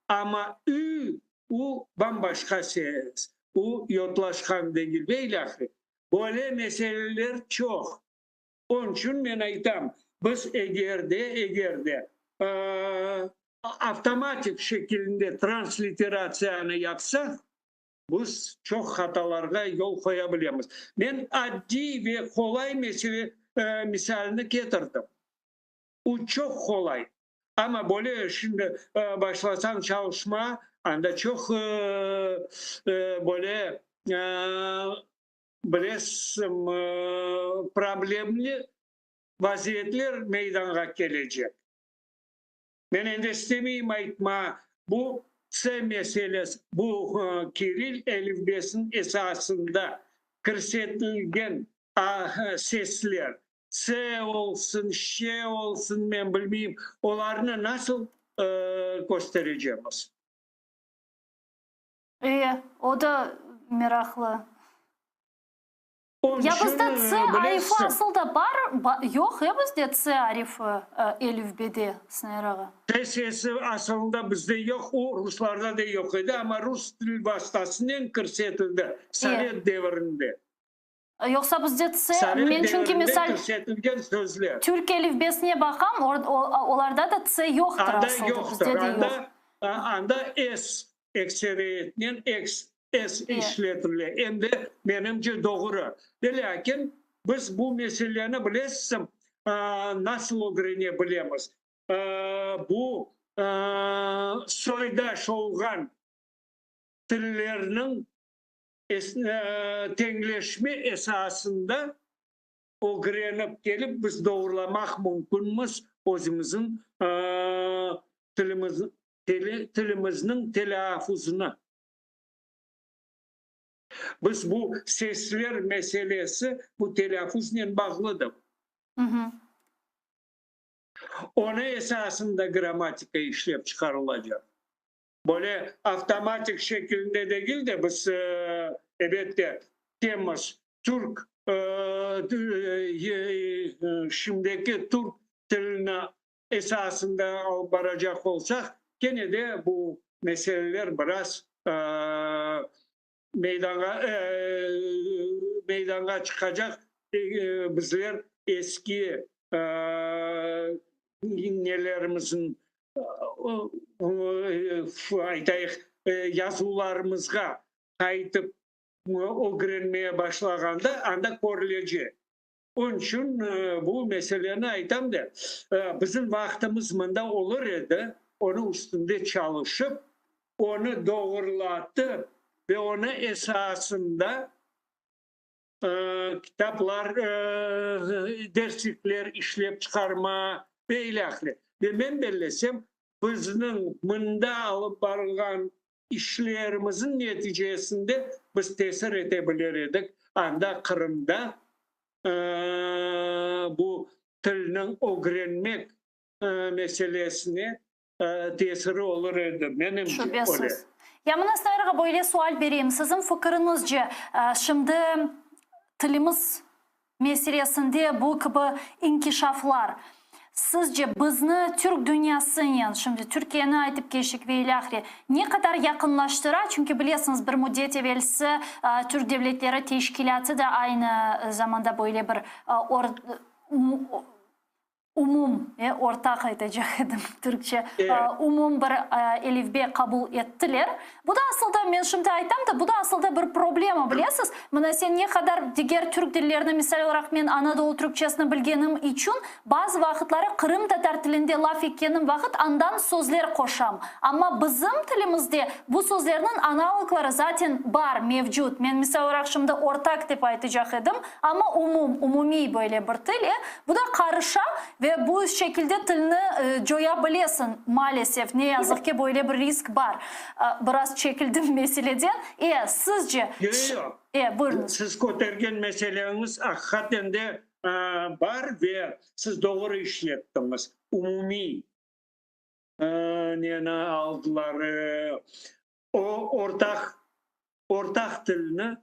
amma ü, u bam-başqa ses, u yotlaşqan degil ve ilâhre. Böyle meseleler çoq. Onıñ içün men aytam, biz eger de, eger de avtomatik şekilinde transliteratsiyanı yapsaq, Biz çoq hatalarğa yol qoya bilemiz. Men addiy ve qolay mesele misalini ketirdim. U çoq qolay. Amma böyle şimdi başlasañ çalışma, anda çoq böyle bilesiñ problemli. vaziyetler meydanğa kelecek. Men endi istemeyim aytma, bu S meselesi, bu kiril elifbesiniñ esasında kirsetilgen sesler, S olsun, Ş olsun, men bilmeyim, olarnı nasıl kösterecemiz? E, o da meraqlı. Onıñ Ya içün, bizde S arifi bilesiñ. asıl da bar, yoq, e, bizde S arifi elifbede, Snair ağa? S sesi asılında bizde yoq, o ruslarda da yoq edi, amma rus til vastasınen kirsetildi sovet devirinde. Yoqsa bizde S, Sovet men çünki devirinde misal kirsetilgen sözler. Türk elifbesine baqam, olarda da S yoqtır Anda asılda, yoqtır, bizde de yoq. anda, anda S ekseriyetnen S işletile, em de, menimce, doğru. Ve lâkin biz bu meseleni, bilesiz, nasıl ögrene bilemiz? Bu soydaş olğan tillerniñ teñleşme esasında ögrenip kelip biz doğrulamaq mümkünmiz özümizniñ tilimizniñ telâfuzını. Biz bu sesler meselesi bu telâfuznen bağlıdır. Onı esasında grammatika işlep çıqarılacaq. Böyle avtomatik şekilinde degil de, biz, ebet de, temiz türk, şimdiki türk tilini esasında alıp baracaq olsaq, kene de bu meseleler biraz meydanğa meydanğa çıqacaq, bizler eski nelerimizniñ, aytayıq, yazuvlarımızğa qaytıp ögrenmeye başlağanda, anda körülecek. Onıñ içün bu meseleni aytam da, bizim vaqtımız mında olur edi, onıñ üstünde çalışıp, onı doğurlatıp ve onı esasında kitaplar, derslikler işlep çıqarma ve ilâhre. Ve men bellesem, bizniñ mında alıp barılğan işlerimizniñ neticesinde biz tesir ete bilir edik, anda Qırımda bu tilniñ ögrenmek meselesine tesiri olur edi, menimce öyle. Şübesiz. Ya mına Snair ağa böyle sual bereyim, siziñ fikiriñizce, şimdi tilimiz meselesinde bu kibi inkişaflar, sizce, bizni türk dünyasınen, şimdi Türkiyeni aytıp keçtik ve ilâhre, ne qadar yaqınlaştıra? Çünki bilesiñiz, bir müddet evelsi Türk devletleri teşkilâtı da aynı zamanda böyle bir Umum, ortaq aytacaq edim türkçe, umum bir elifbe qabul ettiler. Bu da asılda, men şimdi aytam da, bu da asılda bir problema, bilesiz. Mına sen ne qadar diger türk dillerini, misal olaraq men Anadolu türkçesini bilgenim içün, bazı vaqıtları qırımtatar tilinde laf etkenim vaqıt andan sözler qoşam. Amma bizim tilimizde bu sözlerniñ analogları zaten bar, mevcut. Men misal olaraq şimdi ortak dep aytacaq edim, Amma umum, umumiy böyle bir til, e, bu da qarışa ve bu şekilde tilni coya bilesiñ, maalesef, ne yazıq ki, böyle bir risk bar. Biraz çekildim meseleden. E, sizce? Yoq, yoq. E, buyurıñız. Siz kötergen meseleñiz aqiqaten de bar ve siz doğru işlettiñiz. Umumiy neni aldılar, o ortaq, ortaq tilni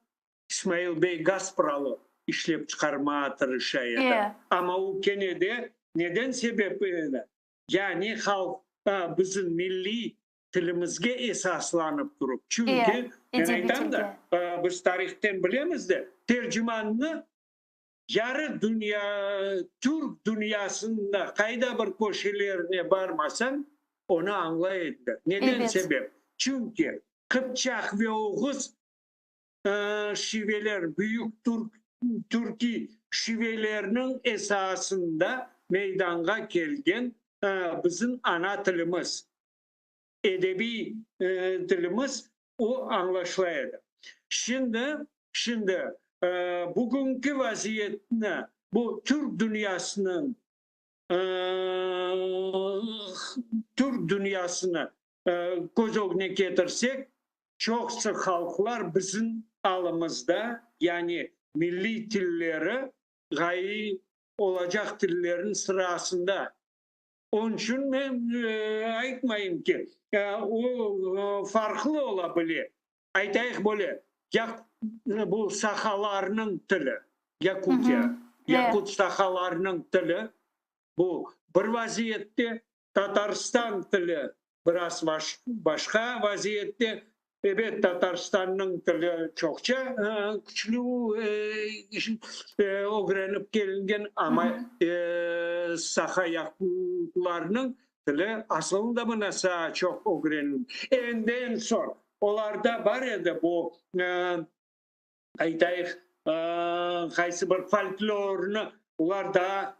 İsmail bey Gaspralı işlep çıqarmağa tırışa edi. Amma o kene de neden sebep edi? Yani halq, bizim milliy tilimizge esaslanıp turıp. Çünki, men aytam da, biz tarihten bilemiz de, Tercimannı yarı dünya, türk dünyasında qayda bir köşelerine barmasañ, onı añlay ediler. Neden sebep? Çünki qıpçaq ve oğuz şiveler, büyük türkiy şivelerniñ esasında meydanğa kelgen bizim ana tilimiz, edebiy tilimiz, o añlaşıla edi. Şimdi, şimdi bugünki vaziyetni. Bu türk dünyasınıñ, türk dünyasını köz ögüne ketirsek, çoqusı halqlar bizim alımızda, yani milliy tilleri ğayiy olacaq tillerniñ sırasında. Onıñ içün men aytmayım ki, o farqlı ola bile. Aytayıq böyle, ya bu sahalarnıñ tili, Yakutiya, yakut sahalarnıñ tili, bu bir vaziyette, Tatarstan tili biraz başqa vaziyette. Ebet, Tatarstannıñ tili çoqça küçlü ögrenip kelingen, amma saha yakutlarnıñ tili asılında mına çoq ögrenildi. Enden soñ olarda bar edi bu, aytayıq, qaysı bir folklornı olar daa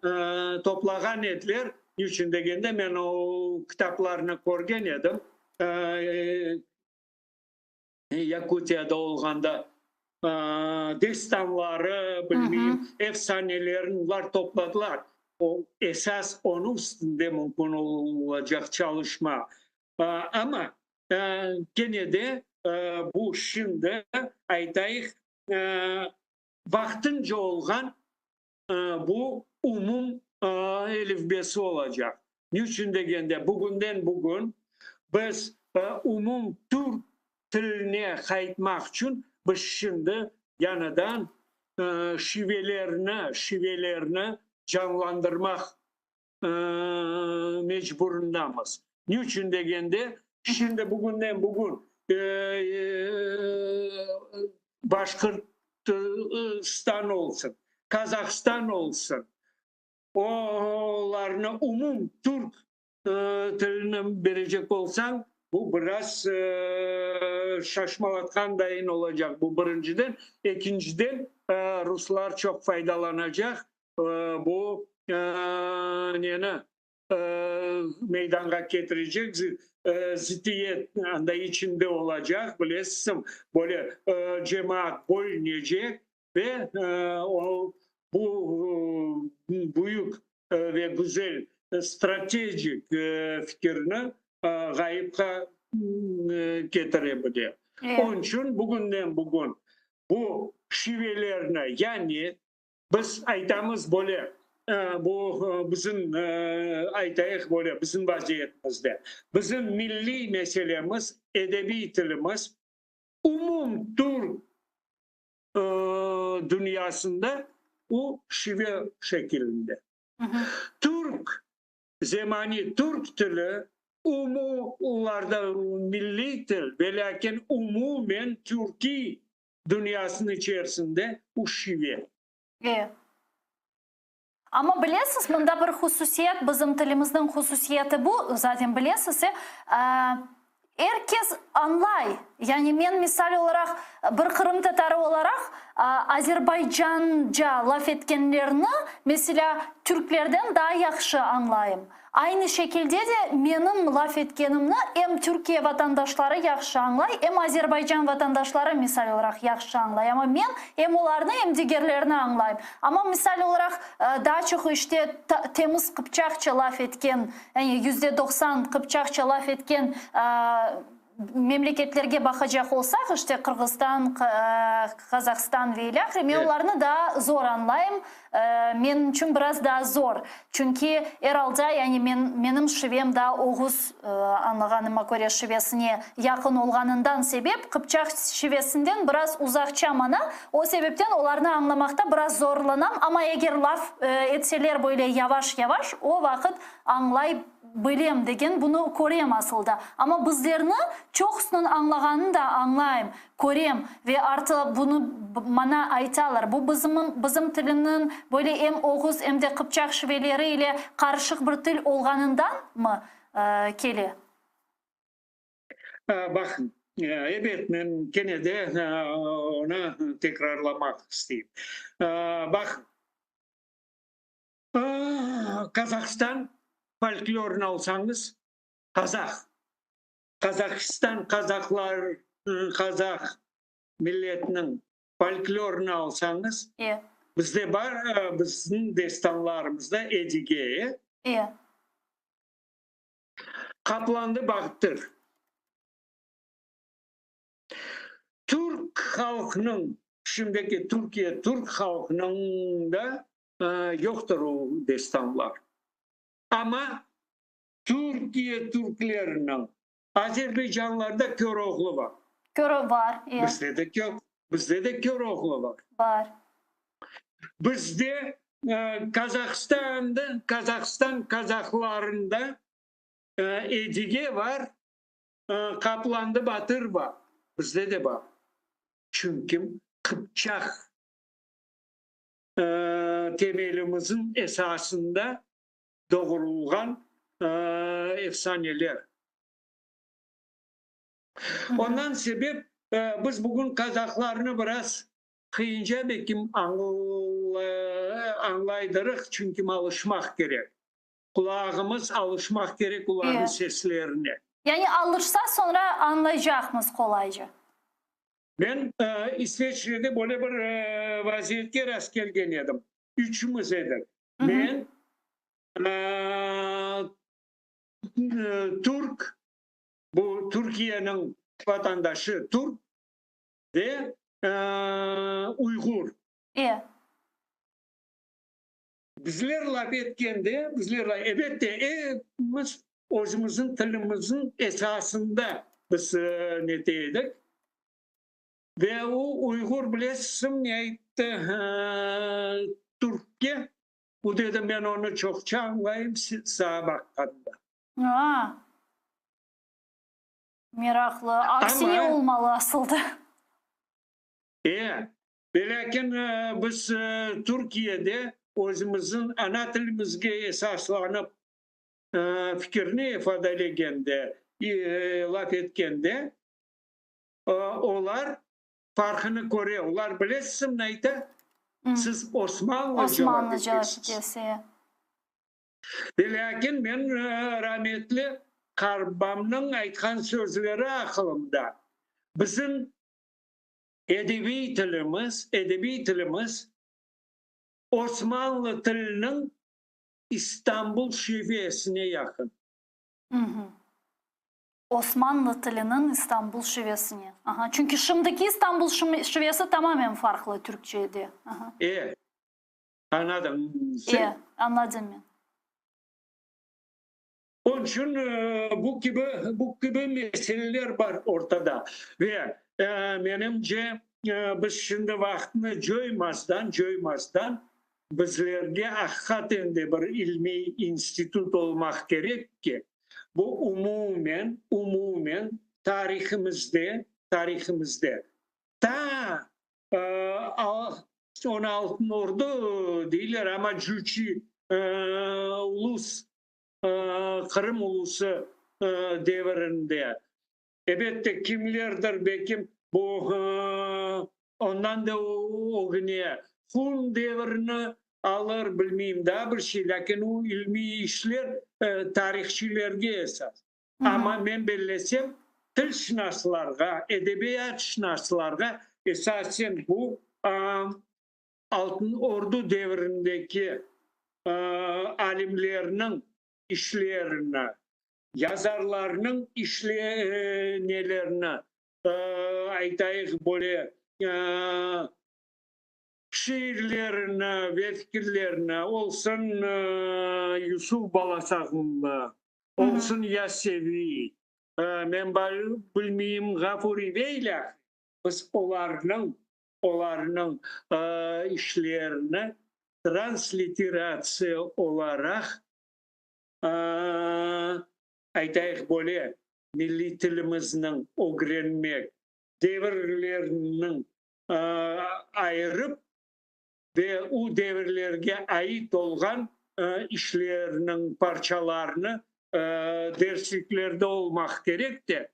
toplağan ediler. Ne içün degende, men o kitaplarnı körgen edim. Yakutiyada olğanda destanları, bilmeyim, efsanelerini olar topladılar. O, esas onıñ üstünde mümkün olacaq çalışma. Amma kene de bu şimdi, aytayıq, vaqtınca olğan bu umum elifbesi olacaq. Ne içün degende, bugünden bugün biz umum türk tiline qaytmaq içün biz şimdi yañıdan şivelerni, şivelerni canlandırmaq mecburındamız. Ne içün degende, şimdi bugünden bugün Başqırtistan olsun, Kazahstan olsun, olarnı umum türk tilini berecek olsañ, bu biraz şaşmalatqan dayın olacaq, bu birinciden. Ekinciden, ruslar çoq faydalanacaq bu neni meydanğa ketirecek zıddiyet anda içinde olacaq, bilesiñ, böyle cemaat bölünecek ve o bu büyük ve güzel strategik fikirni ğayıpqa ketire bile. Onıñ içün bugünden bugün bu şivelerni, yani Biz aytamız böyle, bu bizim, aytayıq böyle, bizim vaziyetimizde, bizim milliy meselemiz, edebiy tilimiz umum türk dünyasında o şive şekilinde. Türk, zemaniy türk tili umularda milliy til, velâkin umumen türkiy dünyasınıñ içerisinde u şive. E. Amma bilesiz, mında bir hususiyet, bizim tilimizniñ hususiyeti bu, zaten bilesiz, e, er kes añlay. Yani men misal olaraq, bir qırımtatarı olaraq, azerbaycanca laf etkenlerni, meselâ, türklerden daa yahşı añlayım. Aynı şekilde de menim laf etkenimni em Türkiye vatandaşları yahşı añlay, em Azerbaycan vatandaşları, misal olaraq, yahşı añlay. Amma men em olarnı, em digerlerini añlayım. Amma, misal olaraq, daa çoq işte temiz qıpçaqça laf etken, yani 90% qıpçaqça laf etken memleketlerge baqacaq olsaq, işte Qırğızstan, Qazahstan ve ilâhre, men olarnı daa zor añlayım, menim içün biraz daa zor. Çünki er alda, yani men, menim şivem daa oğuz, añlağanıma köre, şivesine yaqın olğanından sebep, qıpçaq şivesinden biraz uzaqça maña, o sebepten olarnı añlamaqta biraz zorlanam, amma eger laf etseler böyle yavaş-yavaş, o vaqıt añlay Bilem, degen, bunı körem asılda. Amma bizlerni çoqusınıñ añlağanını da añlayım, körem ve artı bunı maña aytalar. Bu bizim, bizim tiliniñ böyle em oğuz, em de qıpçaq şiveleri ile qarışıq bir til olğanından mı kele? Baqıñ, ebet, men kene de onı tekrarlamaq isteyim. Baqıñ. Qazahstan folklorını alsañız, qazah, Qazahistan qazahlar, qazah milletiniñ folklorını alsañız, E. Bizde bar, bizim destanlarımızda Edige. E. Qaplandı Bahtır. Türk halqnıñ, şimdiki Türkiye türk halqnıñ da yoqtır o destanlar. Amma Türkiye türkleriniñ, Azerbaycanlarda Köroğlu bar. Köro bar, e. Bizde de bizde de Köroğlu bar. Bar. Bizde Kazahstanda, Kazahstan kazahlarında Edige bar, Qaplandı Batır bar. Bizde de bar. Çünki qıpçaq temelimizin esasında doğurılğan efsaneler. Ondan sebep biz bugün kazahlarnı biraz qıyınca belkim añlaydırıq, çünki alışmaq kerek. Qulağımız alışmaq kerek olarnıñ seslerine. Yani alışsa, soñra añlaycaqmız qolayca. Men İsveçrede böyle bir vaziyetke rastkelgen edim. Üçümiz edik. Men, türk, bu Türkiyeniñ vatandaşı türk ve uyğur. E. Bizler laf etkende, bizler laf, elbette, epimiz özümizniñ tilimizniñ esasında biz nete edik. Ve o uyğur bilesizmi ne ayttı türkke? O dedi, men onı çoqça añlayım, sağa baqqanda. A! Meraqlı. Aksine olmalı asılda. E, Velâkin biz Türkiyede özümizniñ ana tilimizge esaslanıp fikirni ifadelegende, laf etkende, olar farqını köre. Olar bilesizmi ne ayta? Siz osmanlıca laf etesiz. Velâkin men rametli qartbamnıñ aytqan sözleri aqılımda, Bizim Edebiy tilimiz, edebiy tilimiz Osmanlı tiliniñ İstanbul şivesine yaqın. Osmanlı tiliniñ İstanbul şivesine. Aha, çünki şimdiki İstanbul şivesi tamamen farqlı türkçede. Aha. E, añladıñ sen? E, añladım men. Onıñ içün bu kibi, bu kibi meseleler bar ortada. Ve, menimce, biz şimdi vaqıtnı coymazdan, coymazdan, bizlerge aqiqaten de bir ilmiy institut olmaq kerek ki, bu umumen, umumen tarihimizde, tarihimizde ta on Altın Ordu deyler, amma Cüçi ulus Qırım ulusı devirinde. Ebette, kimlerdir, belkim, bu ondan da ögüne Hun devirini alır, bilmeyim, daa bir şey, lâkin o ilmiy işler tarihçilerge esas. Amma men bellesem, tilşınaslarğa, edebiyatşınaslarğa esasen bu Altın Ordu devrindeki alimlerniñ işlerini, yazarlarnıñ nelerini, aytayıq, böyle şiirlerini ve fikirlerini, olsun Yusuf Balasağunlı, olsun Yaseviy, men bilmeyim, Ğafuriy ve ilâhre, biz olarnıñ olarnıñ işlerini transliteratsiya olaraq, aytayıq böyle, milliy tilimizniñ ögrenmek devirleriniñ ayırıp ve o devirlerge ait olğan işlerniñ parçalarını dersliklerde olmaq kerek de,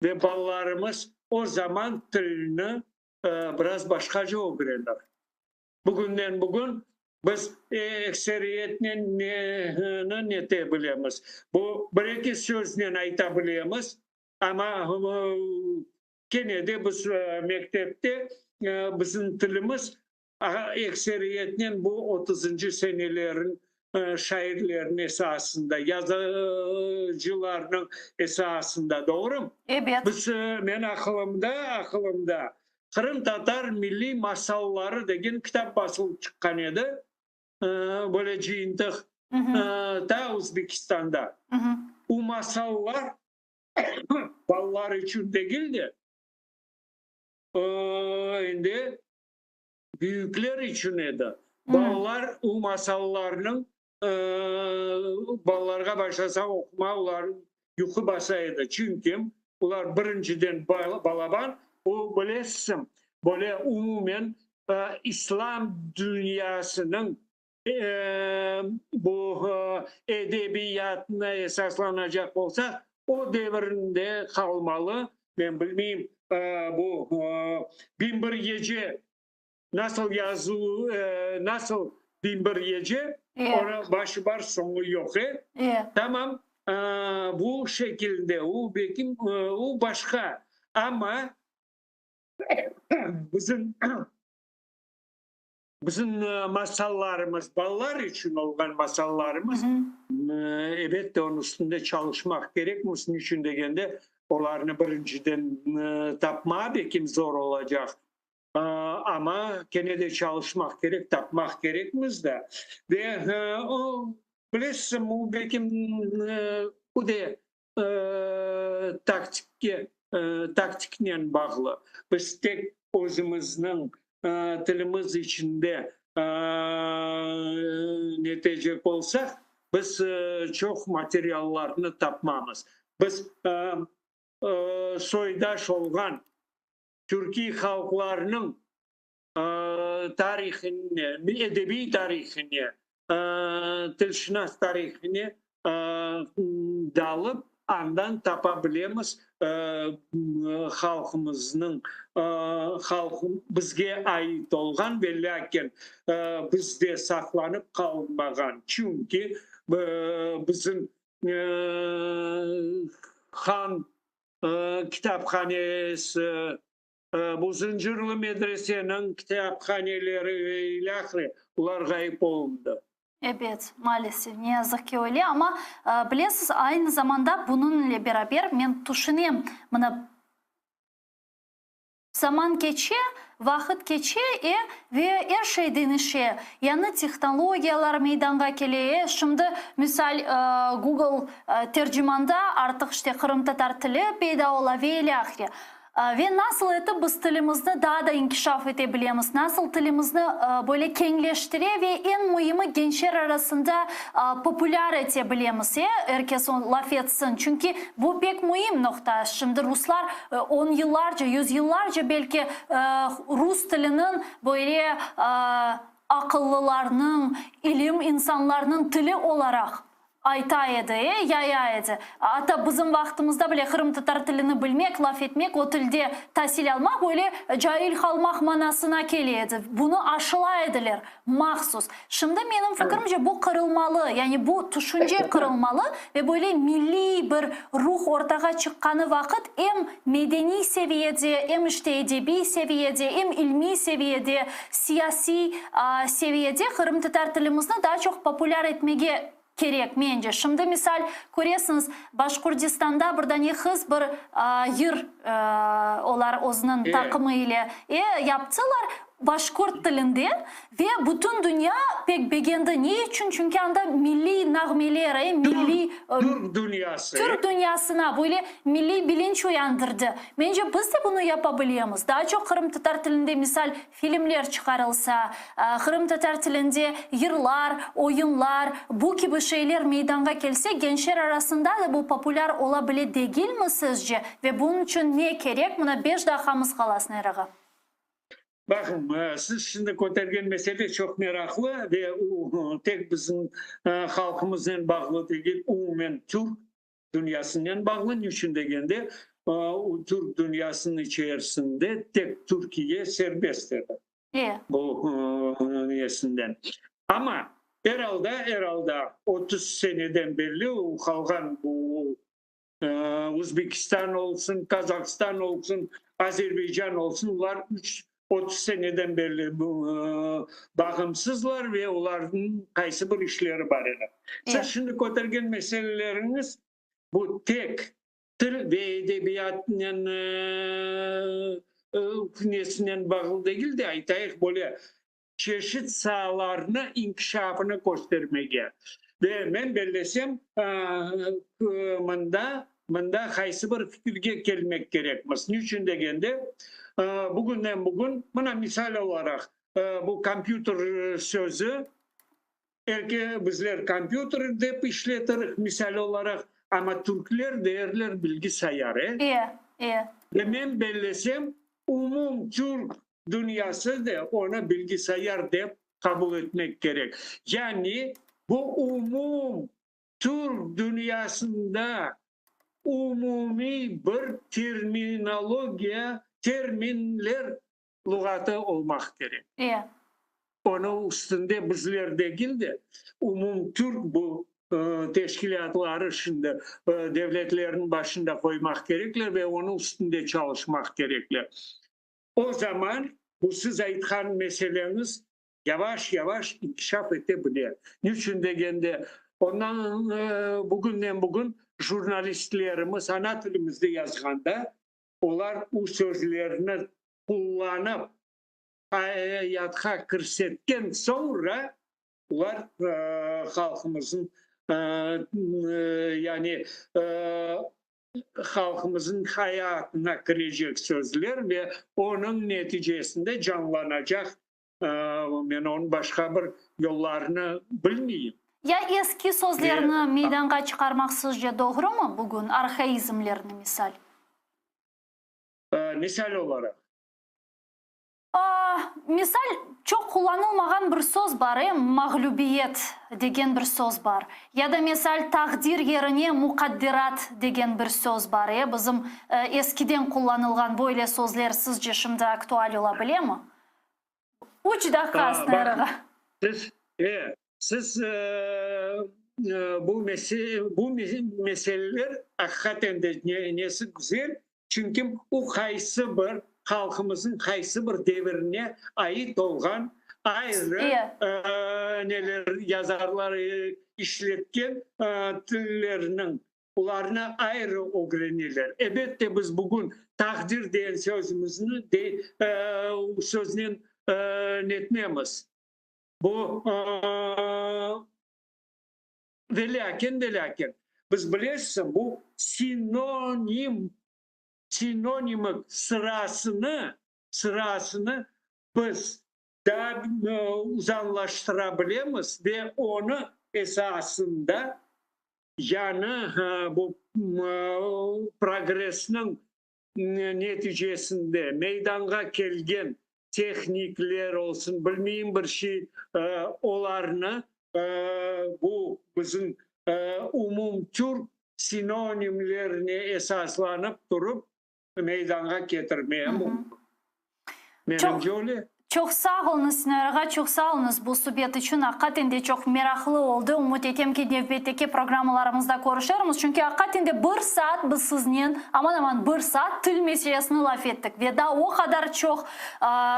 Ve balalarımız o zaman tilni biraz başqaca ögrenir. Bugünden bugün biz ekseriyetnen neni nete bilemiz. Bu bir-eki söznen ayta bilemiz, amma kene de biz mektepte bizim tilimiz. Ekseriyetnen bu otuzıncı senelerin şairleriniñ esasında, yazıcılarnıñ esasında, doğrumı? Ebet. Biz, men aqılımda, aqılımda Qırımtatar milliy masalları degen kitap basılıp çıqqan edi, böyle cıyıntıq, ta Özbekistanda. O masallar balalar içün degil de, endi büyükler içün edi. Balalar o masallarnıñ balalarğa başlasa oqumağa olar yuqu basa edi. Çünki olar birinciden balaban, o bilesiñ, böyle umumen İslam dünyasınıñ bu edebiyatına esaslanacaq olsaq, o devirinde qalmalı. Men bilmeyim, bu 1001 gece nasıl yazu, nasıl 1001 gece, onıñ başı bar, soñu yoq, e? Tamam, bu şekilde, o belki, o başqa, amma bizim Bizim masallarımız, balalar içün olğan masallarımız, elbette, onıñ üstünde çalışmaq kerekmiz. Niçün degende, olarnı birinciden tapmağa belkim zor olacaq, amma kene de çalışmaq kerek, tapmaq kerekmiz da. Ve o, bilesiñ, bu belkim bu de taktikke, taktiknen bağlı. Biz tek özümizniñ tilimiz içinde netecek olsaq, biz çoq materiallarnı tapmamız. Biz soydaş olğan türkiy halqlarnıñ tarihine, edebiy tarihine, tilşınas tarihine dalıp, andan tapa bilemiz halqımıznıñ, halq bizge ait olğan ve lâkin bizde saqlanıp qalmağan, çünki bizim han kitaphanesi, Bu Zıncırlı medreseniñ kitaphaneleri ve ilâhre, bular ğayıp olundı. Ebet, maalesef, ne yazıq ki öyle, amma, bilesiz, aynı zamanda bunıñ ile beraber men tüşünem, mına, zaman keçe, vaqıt keçe, e, ve er şey deñişe, yañı tehnologiyalar meydanğa kele, e, şimdi, misal, Google tercimanda artıq, işte, qırımtatar tili peyda ola ve ilâhre. Ve nasıl etip biz tilimizni daa da inkişaf ete bilemiz, nasıl tilimizni böyle keñleştire ve eñ müimi gençler arasında populâr ete bilemiz, e, er kes laf etsin, çünki bu pek müim noqta. Şimdi ruslar on yıllarca, yüz yıllarca belki rus tiliniñ böyle aqıllılarnıñ, ilim insanlarnıñ tili olaraq Ayta edi, e, yaya edi. Atta bizim vaqtımızda bile qırımtatar tilini bilmek, laf etmek, o tilde tasil almaq öyle cail qalmaq manasına kele edi. Bunı aşılay ediler mahsus. Şimdi, menim fikrimce, bu qırılmalı, yani bu tüşünce qırılmalı ve böyle milliy bir ruh ortağa çıqqanı vaqıt em medeniy seviyede, em işte edebiy seviyede, em ilmiy seviyede, siyasiy seviyede qırımtatar tilimizni daa çoq populâr etmege kerek, mence. Şimdi, misal, köresiñiz, Başqurdistanda bir dane qız bir yır olar özüniñ taqımı ile yaptılar, başqurt tilinde ve bütün dünya pek begendi. Ne içün? Çünki anda milliy nağmeler, milliy Türk dünyası. Türk dünyasına böyle milliy bilinç uyandırdı. Mence, biz de bunı yapa bilemiz. Daa çoq qırımtatar tilinde, misal, filmler çıqarılsa, qırımtatar tilinde yırlar, oyunlar, bu kibi şeyler meydanğa kelse, gençler arasında da bu populâr ola bile degilmi sizce? Ve bunıñ içün ne kerek? Mına beş daqqamız qala, Asnera ağa. Baqıñ, siz şimdi kötergen mesele çoq meraqlı ve o tek bizim halqımıznen bağlı degil, umumen türk dünyasınen bağlı. Niçün degende, türk dünyasınıñ içerisinde tek Türkiye serbest edi bu niyesinden. Amma er alda, er alda 30 seneden berli qalğan bu Özbekistan olsun, Kazahstan olsun, Azerbaycan olsun, olar üç. 30 seneden berli bağımsızlar ve olarnıñ qaysı bir işleri bar edi. Siz şimdi kötergen meseleleriñiz bu tek til ve edebiyatnen nesinen bağlı degil de, aytayıq, böyle çeşit saalarnı inkişafını köstermege. Ve men bellesem, mında, mında qaysı bir fikirge kelmek kerekmiz. Niçün degende, bugünden bugün, mına misal olaraq, bu kompyuter sözü, erke bizler kompyuter dep işletirik, misal olaraq, amma türkler deyerler bilgisayar, e? E, e. Ve men bellesem, umum türk dünyası da onı bilgisayar dep qabul etmek kerek. Yani bu umum türk dünyasında umumiy bir terminologiya, terminler luğatı olmaq kerek. E. Onıñ üstünde bizler degil de, umumtürk bu teşkilâtları şimdi devletlerniñ başında qoymaq kerekler ve onıñ üstünde çalışmaq kerekler. O zaman bu siz aytqan meseleñiz yavaş-yavaş inkişaf ete bile. Niçün degende, ondan bugünden-bugün jurnalistlerimiz ana tilimizde yazğanda, olar u sözlerni qullanıp ayatqa kirsetken soñra, olar halqımıznıñ yani halqımıznıñ hayatına kirecek sözler ve onıñ neticesinde canlanacaq, men onıñ başqa bir yollarını bilmeyim. Ya eski sözlerni meydanğa çıqarmaq sizce doğrumı bugün, arhaizmlerni misal? Misal olaraq? Misal, çoq qullanılmağan bir söz bar, e, mağlübiyet degen bir söz bar. Ya da, misal, taqdir yerine muqadderat degen bir söz bar, e, bizim eskiden qullanılğan böyle sözler sizce şimdi aktual ola bilemi? Üç daqqa Asnerağa. Siz, e, siz bu bu meseleler aqiqaten de nesi güzel, Çünki o qaysı bir halqımıznıñ qaysı bir devirine ait olğan ayrı neler yazarlar işletken tillerniñ, olarnı ayrı ögreneler. Ebette, biz bugün taqdir degen sözümizni de söznen netmemiz. Bu Velâkin, velâkin, biz bilesiz, bu sinonim, sinonimik sırasını, sırasını biz daa uzanlaştıra bilemiz ve onı esasında yañı bu progressniñ neticesinde meydanğa kelgen tehnikler olsun, bilmeyim bir şey, olarnı bu bizim umumtürk sinonimlerine esaslanıp turıp meydanğa ketirmeye mümkün. Menimce öyle. Çoq sağ oluñız, Sinaver ağa, çoq sağ oluñız bu subet içün, aqiqaten de çoq meraqlı oldı. Ümüt etem ki, nevbetteki programmalarımızda körüşermiz, çünki aqiqaten de bir saat biz siznen, aman-aman bir saat til meselesini laf ettik ve daa o qadar çoq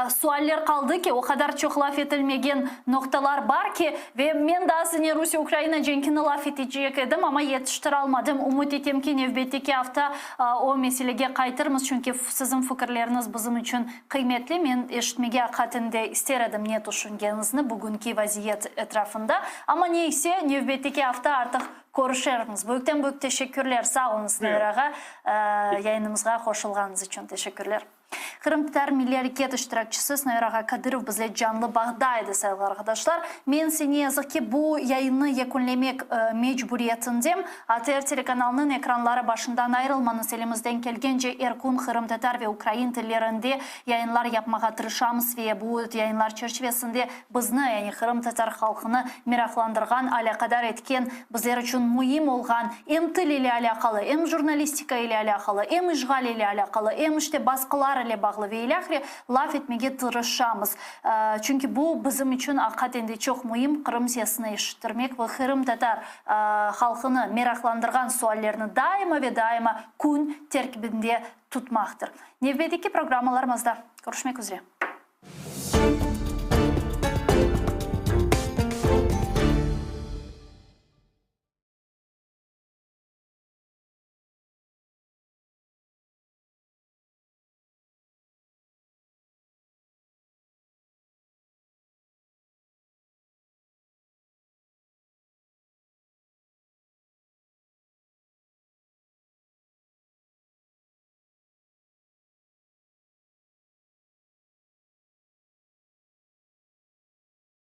sualler qaldı ki, o qadar çoq laf etilmegen noqtalar bar ki, ve men daa siznen Rusiye-Ukraina cenkini laf etecek edim, amma yetiştiralmadım. Ümüt etem ki, nevbetteki afta o meselege qaytırmız, çünki siziñ fikirleriñiz bizim içün Qıymetli, men eşitmege aqaten de ister edim ne tüşüngeniñizni bugünki vaziyet etrafında. Amma ne ise, nevbetteki afta artıq körüşermiz. Büyükten büyük teşekkürler, sağ oluñız, Nair ağa, yayınımızğa qoşulğanıñız içün teşekkürler. Qırımtatar milliy areket iştirakçisi Nair ağa Kadırov bizle canlı bağda edi, sayğılı arqadaşlar. Men ise, ne yazıq ki, bu yayınnı yekünlemek mecburiyetindem. ATR telekanalınıñ ekranları başından ayırılmañız, elimizden kelgence er kün qırımtatar ve ukrain tillerinde yayınlar yapmağa tırışamız ve bu yayınlar çerçivesinde bizni, yani qırımtatar halqını meraqlandırğan, alâqadar etken, bizler içün müim olğan em til ile alâqalı, em jurnalistika ile alâqalı, em işğal ile alâqalı, em işte basqılar ile bağlı ve ilâhre laf etmege tırışamız. Çünki bu bizim içün aqiqaten de çoq müim, Qırım sesini eşittirmek ve qırımtatar halqını meraqlandırğan suallerni daima ve daima kün terkibinde tutmaqtır. Nevbetteki programmalarımızda körüşmek üzre.